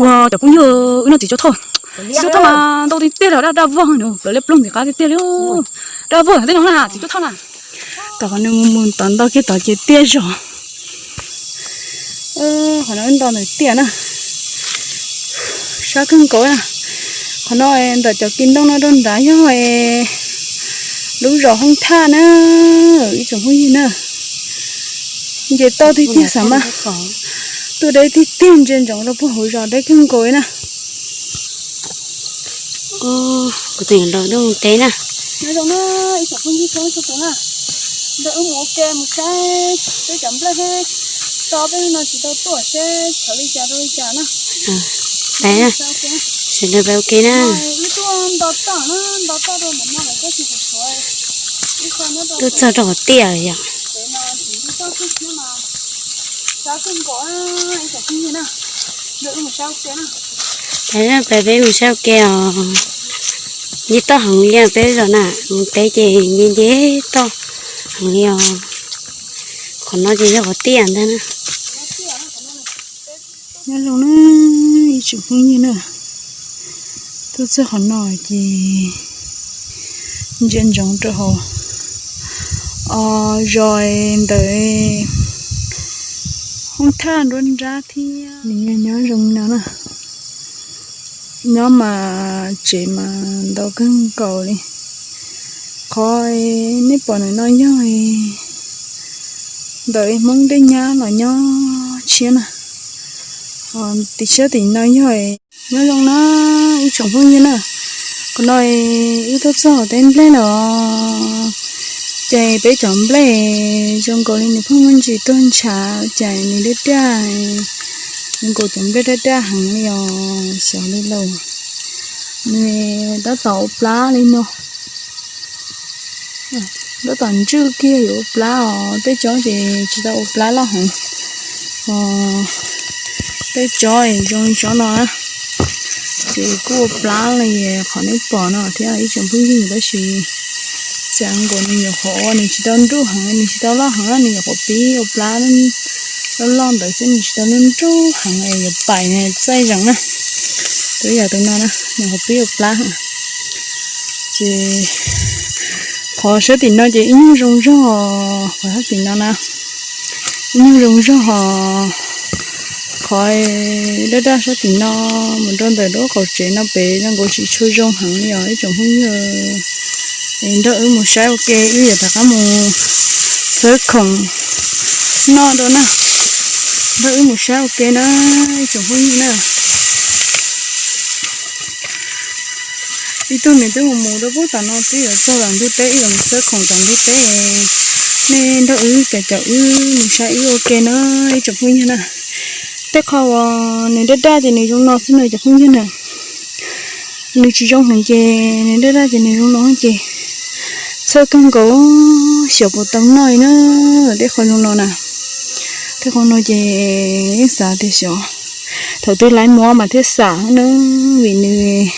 Ua cov phooj ywg, wb noj txiv cuab thoj. Txiv cuab thoj mas ntau tiag tiag li, daj daj vog no, plaws liab ploog ntxim qab tiag tiag li. Daj vog tej no na, txiv cuab thoj na. Tom qhov nws mus mus tom ntoj kiag tod ces tiaj zog. Qhov no nto ntawm tiaj na. Sab kawg nkaus na. Qhov no ntawm cov kis ntoo no rau nrad yog lub zos Hoob Thaj na, ib tsoom phooj ywg na. Nce toj tiag tiag xav mas tuaj deb tiag tiag, ntsia ntsoov rau puag hauv zos deb kawg nkaus li na. Kuv tus niam laus tuaj mus teb na. Nyob zoo na ib tsoom phooj ywg txhua leej txhua tus na. Nrog wb mus ua ke mus saib peb cov nplej, tso peb no tsis tau tuaj seb tshav li cas rau li cas na. Peb na, sawv daws peb ua ke na. Wb tuaj nto toj na, nto toj rau ntawm no lawm tab sis kuv tshuav ib qho nyob rau, tuaj txog rau qhov tiaj yom. Pem no tsis nti toj xwb thiab mas sab kawg nkaus ib tsoom phooj ywg na. Nrog wb mus saib ua ke na. Peb peb mus saib ua ke os. Nce toj heev li peb zos na, mus teb ces nce nce toj heev li os. Qhov no ces yog qhov tiaj ntag na. Nyob zoo na ib tsoom phooj ywg na, tuaj txog qhov no ces ntsia ntsoov rau hauv zos ntawm Hoob Thaj nruab nrab thiab. Nws nyob zoo no na. Nyob mas tsev mas ntau kawg nkaus li. Qhov nej pom ntawm no yog ntawm Hmoob tej nyab los nyob tshiab na. Tim sab tim no yog, nyob zoo na ib tsoom phooj ywg na. Qhov no wb tuaj txog teb nplej lawm. Ces peb cov nplej zoo nkaus li nws pheej muaj ntsis tuag ntshav ces nws daj daj, zoo nkaus cov nplej daj daj heev li os, xyov li lauj. Nws tab tom ua plab li no. Tab tom ntswj kiag yuav ua plab os, tej tsob ces tsis tau ua plab loj heev. Tej tsob zoo tsob no na, ces kuj ua plab li qhov nej pom no thiab ib tsoom phooj ywg, tab sis txawm nkaus nws nyuam qhuav ua nws tsis tau nruj heev, nws tsis tau loj heev, nws nyuam qhuav pib ua plab loj loj ntawd xwb, nws tsis tau nruj nruj heev es yuav pais txaij zees na. Tus yog tus no na, nyuam qhuav pib ua plab. Ces qhov sab tim no ces ib nyuag zoo zog, qhov sab tim no na, ib nyuag zoo zog os. Qhov daj daj sab tim no mus rau ntawm lub qaum tsev no pem zoo nkaus tsis tshua zoo heev li os ib tsoom phooj ywg. Es nrog wb mus saib ua ke, wb yuav rov qab mus txhawb khoom noj dua na. Nrog wb mus saib ua ke na ib tsoom phooj ywg na. Ib tug nws twb mus mus rau puag tom no twb yuav txog tom ntug teb, wb yuav mus txhawb khoom tom ntug teb. Nej nrog wb cov caum wb mus saib wb ua ke na ib tsoom phooj ywg na. Tej qho uas nws daj daj ces nws zoo no xwb na cov phooj ywg na. Nws tsis zoo heev ces nws daj daj ces nws zoo no ces txhawj kawg nkaus, xyov puas tau noj li na. Tej qho zoo no na, tej qho no ces yeej xav tias xyov thaum twg laiv muab mas thiaj xam na, vim nws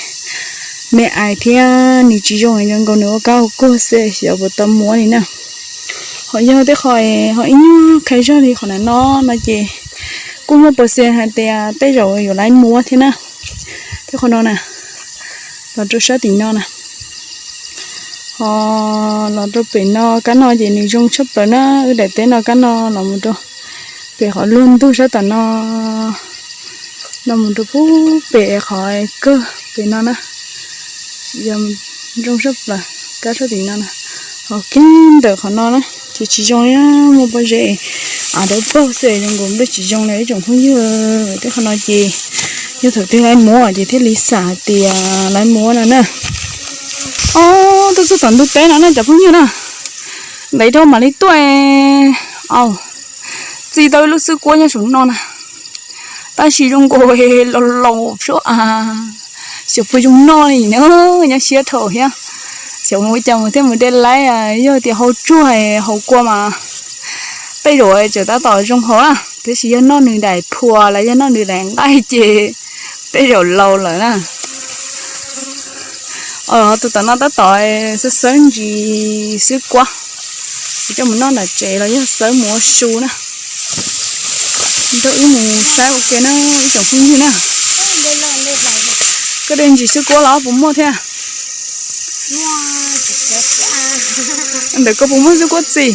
me ais thiab nws tsis zoo zoo nkaus nws ua kab ua kuag xwb xyov puas tau muab li na. Ho yog tej qho ho ib nyuag qhia zog li qhov no no ces kuj muaj pos xes hais tias tej zaum yuav laiv muab thiab na. Tej qho no na, los rau sab tim no na, ho los rau pem no kab no ces nws zoo tshaj plaws na, wb daim teb no kab no los mus rau pem qhov luag ntug sab tom no, los mus rau pem qhov kawg pem no na. Yog zoo sab plaws kab sab tim no na, ho kiag ntawm qhov no na ces tsis zoo li, muaj pob zeb av dawb paug xwb zoo nkaus nplej tsis zoo li ib tsoom phooj ywg. Tej qho no ces yog thaum twg laiv muab ces thiaj li xam hais tias laiv muab no na. Ob, tuaj txog tom ntug teb no na cov phooj ywg na, ntev dhau mam li tuaj. Au, txi tau ib lub xwb kuab nyob saum no na, tab sis zoo nkaus laus laus sub a, xyov puas zoo noj li na, nyob siab dhau thiab. Xyov mus ua cas mus thiaj mus de laib, yog tias hau tsuag hau kua mas tej zaum tseem tab tom zoo hau na, tiam sis yog noj nws daim phua los yog noj nws daim nqaij ces tej zaum laus lawm na. Tus tom no tab tom xawb xawb ntsis xwb kuab, coj mus noj nram tsev los yog xawb mus ua su na. Nrog wb mus saib ua ke na ib tsoom phooj ywg na. Koj de ntsis xwb kuab los puas muaj thiab? Ntawm koj puas muaj xwb kuab txi?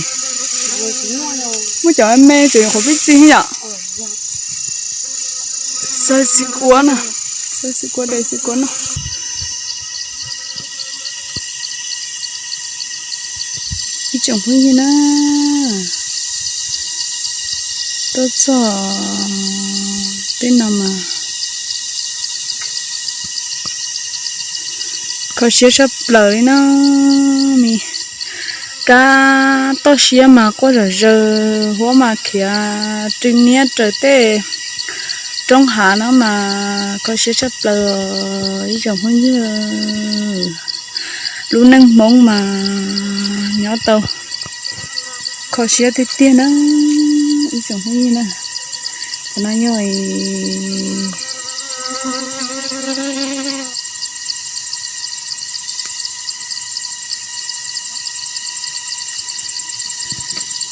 Muaj cov me tseem nyuam qhuav pib txi yom. Xawb xwb kuab no, xawb xwb kuab de xwb kuab no. Ib tsoom phooj ywg na, tuaj txog teb no mas kho siab tshaj plaws li no. Mi kab toj siab mas quaj zom zaws, huab mas khiav rwg niab raws tej roob hav no mas kho siab tshaj plaws os ib tsoom phooj ywg. Lub neej Hmoob mas nyob tau kho siab tiag tiag na ib tsoom phooj ywg na. Qhov no yog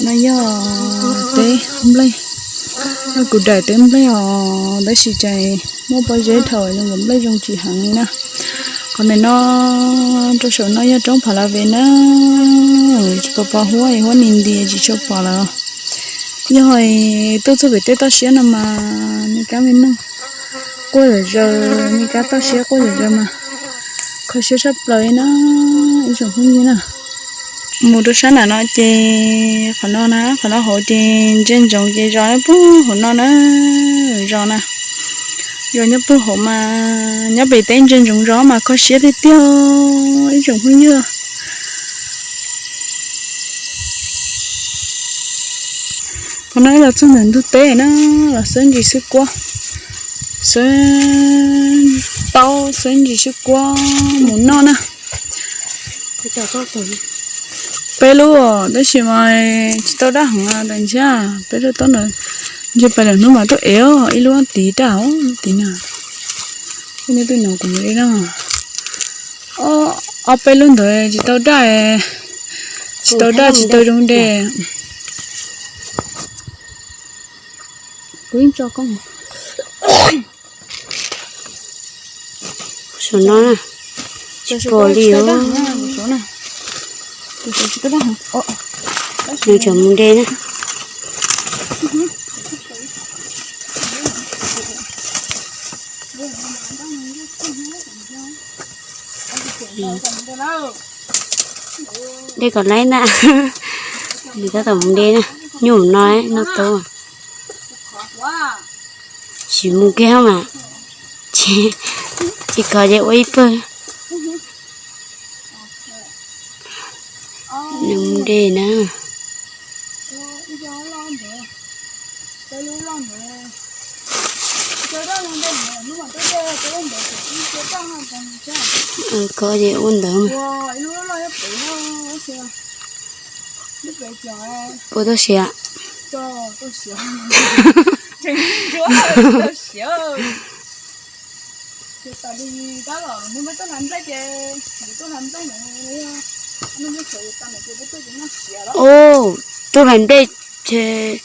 no yog teb nplej, yog kuv daim teb nplej os, tab sis cas muaj pob zeb dhau zoo nkaus nplej zoo tsis heev li na. Qhov ntawm no rau saum no yog roob Pha La Ve na, tsis pom pom huab, huab ni nti tsis tshua pom lawm. Yog tuaj txog pem tej toj siab no mas me kab me noog quaj zom zaws, me kab toj siab quaj zom zaws mas kho siab tshaj plaws li na ib tsoom phooj ywg na. Mus rau sab nram no ces qhov no na, qhov no hauv ces ntsia ntsoov ces zos nyob puag hauv no na, zos na, zos nyob puag hauv mas nyob pem teb ntsia ntsoov zos mas kho siab tiag tiag ib tsoom phooj ywg. Qhov no los txog ntawm ntug teb na, los xawb ntsis xwb kuab, xawb taub xawb ntsis xwb kuab mus noj na. Peb lub tab sis mas tsis tau daj heev tas ntshe, peb lub taub ntawd ntshe pais lawm hnub mas tuaj ev ib lub tid daj, lub tid na. Nej twb nov kuv mus li no, ob peb lub ntawd tsis tau daj, tsis tau daj tsis tau zoo de. Kuv yeej tso koj. Saum no na, tsis pom li os. Nws tseem mus de na. De kom laib na. Nws tab tom mus de na, nyuj no noj tau. Sim mus kiag mas, tsis kho ces ua ib pawg. Nws mus de na. Kho ces ua ntawd mas. Ua tau siav. Ub, tuaj hlais nplej, tsis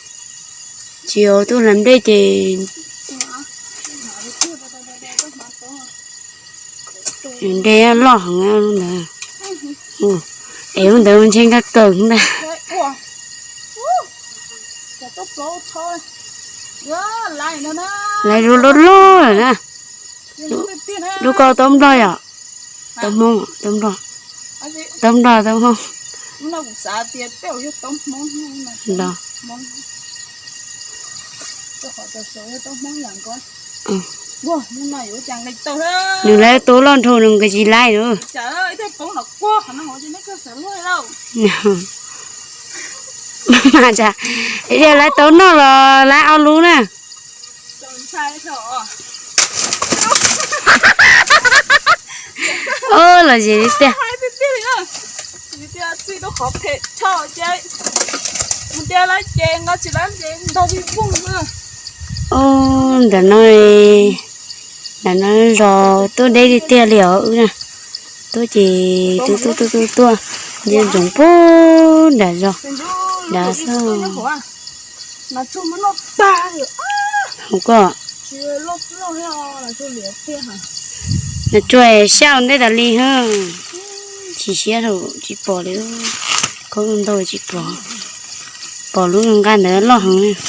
yog tuaj hlais nplej ces nplej loj heev ntawd. Es lub ntawd ntsheb nkaj kawg ntag. Lawv lub loj loj lawm na. Lub ko taub nplog yom? Taub hmoob, taub nplog, taub nplog, taub hmoob. Nws lawv tub loj nrho nws nkawd tsis laib lawm. Mas tsam ib pliag lawv tau noj los lawv au lub na. Ub, los zem li tiag. Ub, ntawm no, ntawm no zos tuaj deb tiag tiag li os wb na. Tuaj ces tuaj tuaj tuaj tuaj tuaj, ntsia ntsoov puag nram zos nrad xwb. Hauv koj. Nws tsuas sab ua ntej tas li hwb. Chim siab rau tsis pom li, khaub ncaws ntau tsis pom. Pom lub nqa ntawd loj heev.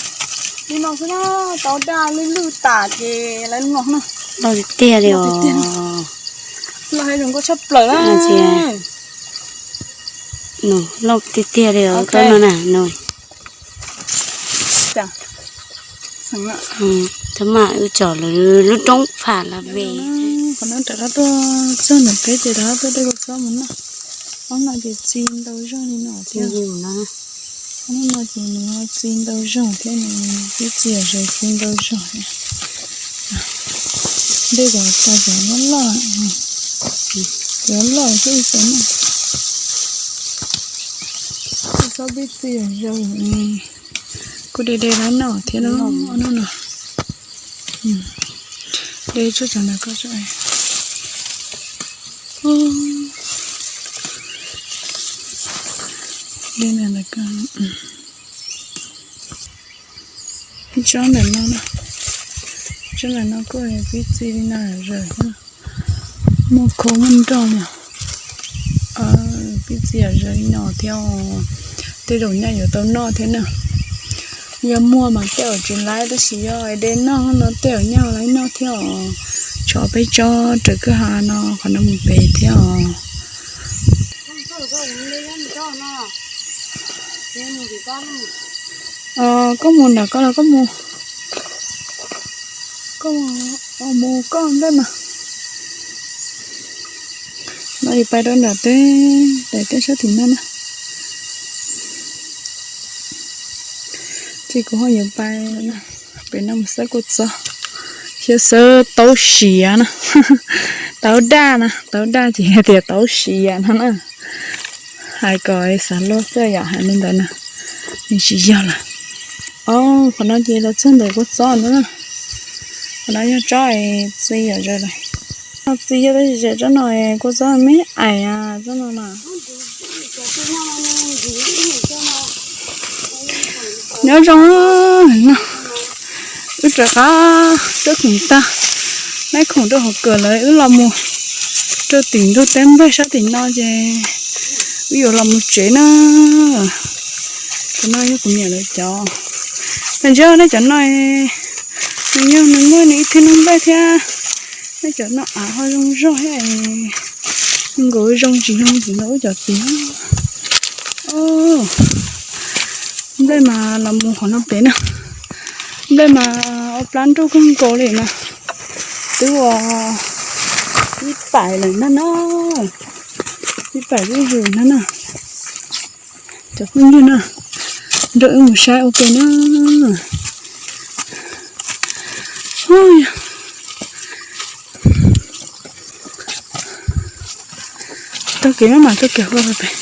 Li no xwb na, tau daj lwj lwj tas ces lawv no na. Loj tiag tiag li os. Loj heev zoo nkauj tshaj plaws na. Nws loj tiag tiag li os, tau no na. Thab mam wb tsom lawv lub roob pham las ve. Qhov no rov qab tuaj txog ntawm peb ces rov qab tuaj de kua txob mus noj. Ob no ces txi ntau zog li no thiab. Ob no ces nws txi ntau zog thiab, nws pib txi yam zaws txi ntau zog thiab. Dej kom tas cov loj loj, cov loj xwb xav noj. Kua txob pib txi yam zaws, kuj de de lawv noj thiab no. De tsuag cov ntawd koj tso. De ntawd koj. Tsob ntawm no na, tsob ntawm no kuj pib txi li no yam zaws, muaj khau muaj nroj li. Pib txi yam zaws li no thiab, tej zaum nyaj yuav tau noj thiab na. Yog muaj mas tej zaum tsis laib tab sis yog de noj no tej zaum nyaj laib noj thiab os. Tso peb tsob raws kwj ha no qhov no mus pem thiab os. Koj mus nram koj los koj mus, koj mus koj nraj mas. No yus pais rau nram teb, daim teb sab tim no na. Ces kuv ho yuav pais pem no mus xawb kua txob, xyov xawb taub siav na, taub daj na, taub daj ces hais tias taub siav no na. Hais kom xav luag xwb yom, hais li ntawd na, nws tsis yog lawm. Qhov no ces los txog ntawm kua txob no na. Qhov no yog tsob txiv yam zaws lawm. Txiv yog tab sis tsob no kua txob me ais tsob no na. Nyob zoo no, wb rov qab rub khoom tag, neb khoom rau hauv kawm lawm wb los mus rau tim ntug teb nplej sab tim no ces wb yuav los mus tsev na. Cov no yog kuv niam lawv cov. Tag ntsib nej cov no, nws yog nws muaj nws ib thij noob nplej thiab. Nej cov no av ho zoo zog thiab. Nkaus zoo tsis zoo txiv no wb cov txiv. Nplej mas los mus qhov no pem na. Nplej mas ua plab nruj kawg nkaus li na. Twb ua ib pais lawm na no. Ib pais zuj zus na na. Cov phooj ywg na, nrog wb mus saib ua ke na. Taug kev maj mam taug kev ua pem.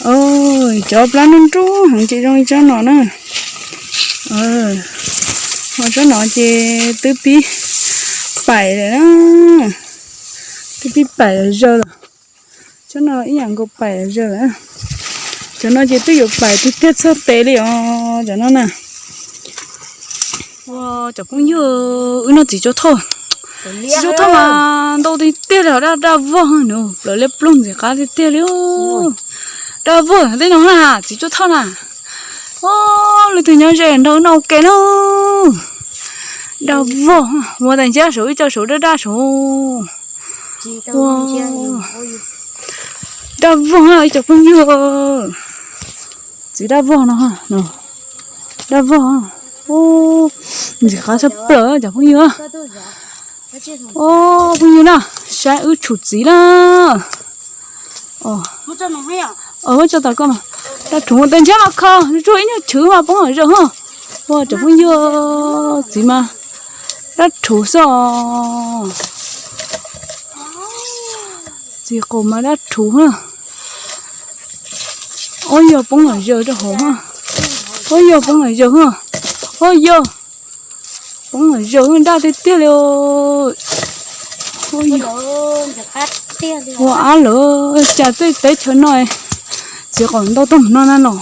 Cov plab nruj nruj heev ces zoo li tsob no na. Ho tsob no ces twb pib pais lawm na. Twb pib pais zaws lawm. Tsob no ib yam nkaus pais zaws lawm. Cov no ces twb yuav pais tiag tiag txog tes li os cov no na. Ua cov phooj ywg, wb noj txiv tsua thoj. Txiv tsua thoj mas ntau tiag tiag li os, daj daj vog no, plaws liab ploog ntxim qab tiag tiag li. Daj vog tej no na, txiv tsua thoj na. Leej twg nyob ze nrog wb noj ua ke na. Daj vog, ua tais ntsab saud ib co saud daj daj saud. Daj vog ib co phooj ywg. Txiv daj vog no, daj vog. Ntxim qab tshaj plaws cov phooj ywg. Phooj ywg na, saib wb tshum txiv na. Muab tso tas koj mas. Daj rhuv tais ntsab mas kho tsuag ib nyuag chwv mas poob hauv zaws ho. Ua cov phooj ywg, txiv mas daj rhuv xwb os. Txiv qaum mas dab rhuv na. Ob yog poob hauv zaws rau hauv na. Ob yog poob hauv zaws na. Ob yog poob hauv zaws na, daj tiag tiag li. Ua ab lawm, cas tej teb chaws no txiv qaum ntau tag no na no.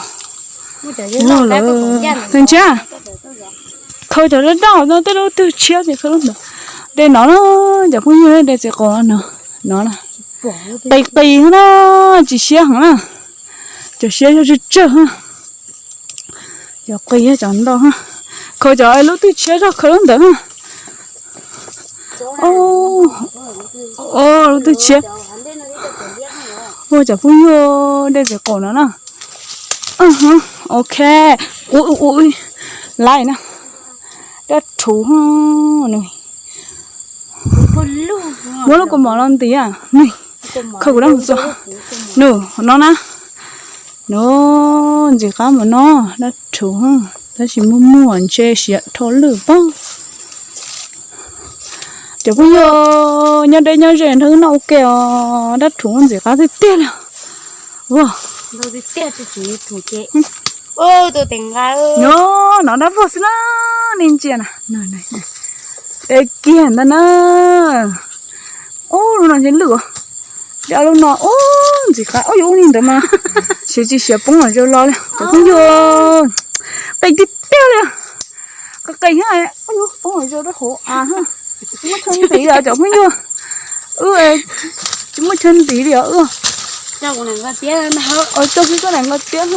Ua lawm, tais ntsab. Khaws cov daj daj no tej lub twg tshiab ces khaws lub ntawd. De no na. Cov phooj ywg, de txiv qaub no, no qis qis na, tsis siab heev na. Cov siab yog tsawg tsawg na. Cov qis cov ntau, khaws cov lub twg tshiab zog khaws lub ntawd. Lub twg tshiab. Ua cov phooj ywg, de txiv qaub no na. Ok. Ui, ui, ui, laij na. Dab rhuv nws. Muab lub kaus mom los ntim, nws khaws kuv dab mus txog. Nws no na. No, ntxim qab mus no, dab rhuv, tab sis muaj muaj ntshe siav dhau lawm pob. Cov phooj ywg, nyob deb nyob ze nrog wb noj ua ke os, dab rhuv ntxim qab tiag tiag li. Ua, no dab vog xwb na, nej ntsia na. Deb kiag ntag na. Ub, lub no ntshe lwj os. Dab lub no, ub, ntxim qab, ub, yuav ua li ntawd mas siav tsis siav poob los zaws los li cov phooj ywg. Qis tiag tiag li. Qis qis, ub, yuav poob los zaws rau hauv av. Tsis muaj chaw ntim li os cov phooj ywg. Wb tsis muaj chaw ntim li os wb. Coj xwb, coj daim nqaij tiab.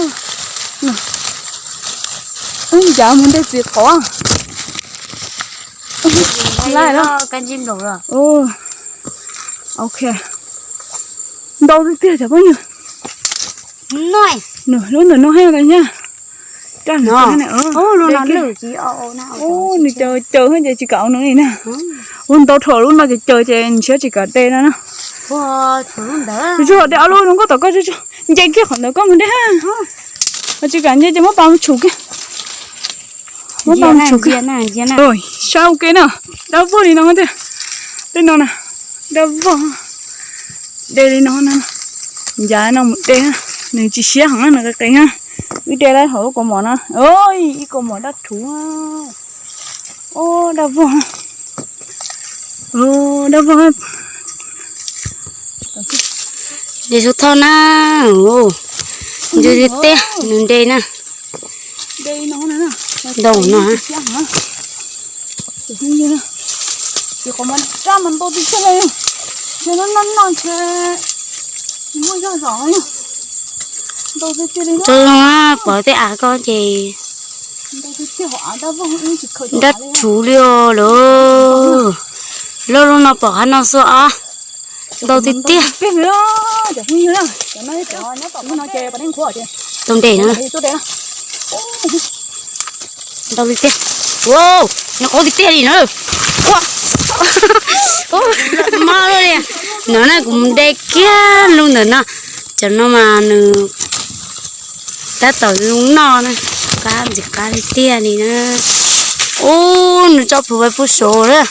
Wb ncav mus de txiv qaub. Laij na. Ok. Ntau tiag tiag cov phooj ywg. Lub ntawm no heev tas nyab. Nws caws caws ces tsis kam ua no li na. Ua ntau dhau lub no ces caws ces ntshiab tsis kam de no na. Tsuag tsuag de ob lub zoo nkauj tom koj tsuag tsuag, nce kiag qhov ntawd koj mus de ha. Tsis kam nce ces muab pas mus tshum kiag. Muab pas mus tshum kiag. Saib ua ke na, dab vog li no tiag. Tej no na, dab vog. De li no na, ncav no mus de, nws tsis siab heev na, nws qis qis na. Wb de lawm hauv lub kaus mom no, ib kaus mom dab rhuv. Dab vog, dab vog. De xub thawj na, ntsws tiag tiag nws de na. Ntau no. Tso zoo na, pov tej av ko ces dab rhuv li os lawm. Loj loj no pom qab no xwb os. Ntau tiag tiag. Tau ntes na. Ntau tiag tiag. Ua, nws qaub tiag tiag li na. Mob li. No na kuv mus de kiag lub ntawm no. Cov no mas nws tab tom zoo noj na. Qab ntxim qab li tiag li na. Ub, nws tso plhuav pub saud na.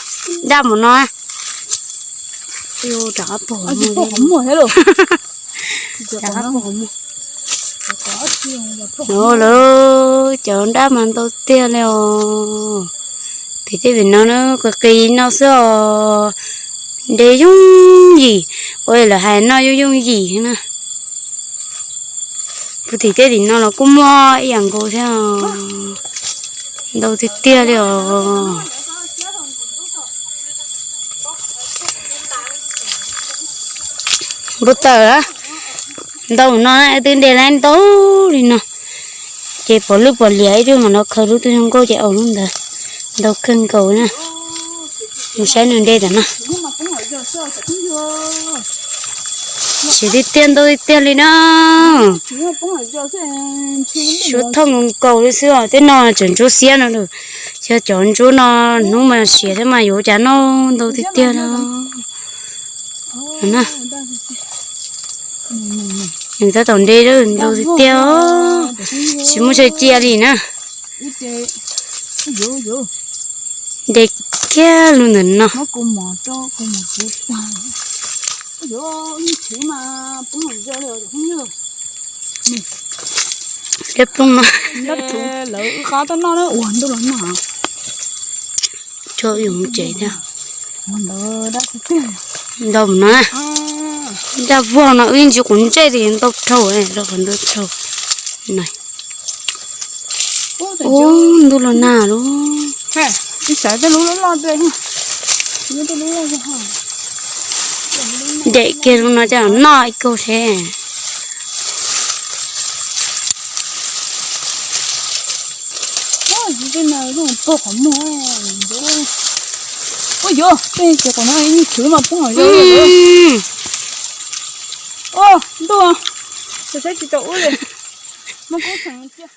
Daj mus no. No lawm, cov dab mas ntau tiag li os. Pem tej pem no na, qis qis no xwb os. Nte yooj yim, ua lawv hais noj yooj yooj yim na. Puag tim tej tim no los kuj muaj ib yam nkaus thiab. Ntau tiag tiag li os. Npau taws, ntau no twb de lawm ntau li no. Ces pom lwj pom liam ib tug mam no khaws lub twg zoo nkauj ces ua lub ntawd. Ntau kawg nkaus na. Mus saib nws de tam no. Siav tiag tiag ntau tiag tiag li na. Suav thoj nkaus nkaus li xwb os, tej no tseem ntsuab xiab no lawm. Yog cov ntsuab no hnub mas siav thiab mas yuav cas noj ntau tiag tiag no. Nws tab tom nte ntau tiag tiag, tsis muaj chaw cia li na. Nte kiag lub ntawm no. Dej poob no. Lawv wb qab tuaj noj na, ua ntuj los noj. Tso yus mus tsev thiab. Ntau no, daj vog no wb ntsis quav ntsej li ntau dhau, rau qhov ntau dhau. Ub, ntuj los nag lauj. Ncaim kiag zoo no coj noj ib kaug seb. Ua yuav, tej ces qhov no ib nyuag khwv mas poob los zoo. Ua ntuj, saib tsis tau ub li, muaj koob tseem cia.